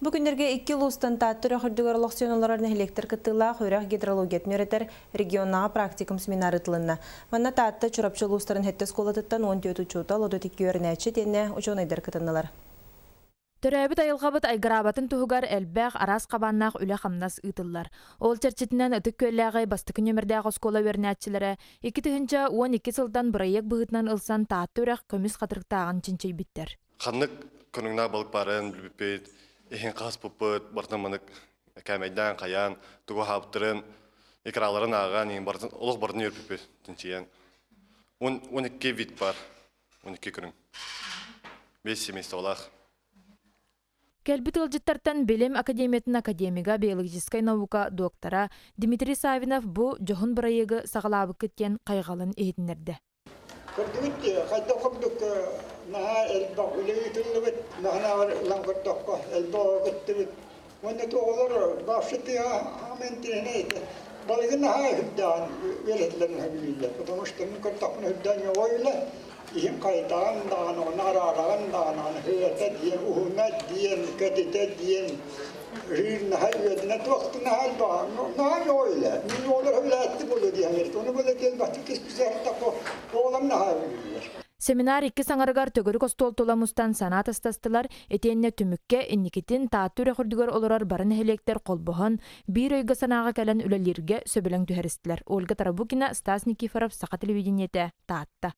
Бу күннэргэ икки улуустан Таатта үрэх үрдүгэр олохсуйан олорор нэһилиэктэр кыттыылаах үрэх гидрологиятын үөрэтэр регионнааҕы практикум семинар ыытылынна. Манна Таатта, Чурапчы улуустарын сэттэ оскуолатыттан 14 учуутал, 32 үөрэнээччи итиэннэ учуонайдар кытыннылар. Төрөөбүт айылҕабыт айгыраабатын туһугар элбэх, араас хабааннаах үлэ-хамнас ыытыллар. Ол чэрчитинэн Ытык Күөллээҕи бастакы нүөмэрдээх оскуола үөрэнээччилэрэ 2012 сылтан бырайыак быһыытынан ылсан Таатта үрэх көмүс хатырыктааҕын чинчийбиттэр. Ханнык көрүҥнээх балык баарын билбиппит, иһин хаспыппыт, барытын маннык кээмэйдээн, хайаан, тугу аһаабыттарын, икраларын ааҕан, иһин барытын, олох барытын үөрпүппүт чинчийэн. 12 вид бар, 12 көрүҥ. Бес семействолаах. Кэлбит ыалдьыттартан Билим академиятын академига, биологическай наука доктора Дмитрий Савинов бу дьоһун бырайыагы саҕалаабыккыт диэн хайҕалын иһитиннэрдэ. Көрдүгүт дии, хайдах курдук наһаа элбэх үлэ ыытыллыбыт, наһаа ылан көрдөххө элбэх оҕо кыттыбыт. Уонна оҕолор вообще тыаҕа хааман интириэһинэй этэ. Балыгы наһаа үрдээн үөрэтэллэрин сөбүлүүллэр, потому что мин көрдөхпүнэ үрдээн оҕо үлэ, иһин хайытаҕын даҕаны, ону араараҕын даҕаны, сыата диэн, уһуна диэн, кэтитэ диэн, Жирнаһа үөдүнэ туохтун наһаа элбэҕэ. Наһаа оҕо үлэ. Мин оҕолор үлээтти буолуо диэн Ону буола кэлбэттик кисписэһэртэххэ оҕолор наһаа үлэлииллэр. Семинар икки саҥарыгар төгүрүк остуол тула мустан санаа тастастылар, итиэннэ түмүккэ инникитин Таатта үрэх үрдүгэр олорор бары нэһилиэктэр холбоһон, биир өйгө-санааҕа кэлэн үлэлииргэ сөбүлэҥ түһэристилэр. Ольга Тарабукина, Стас Никифоров, Саха телевидениетэ, Таатта.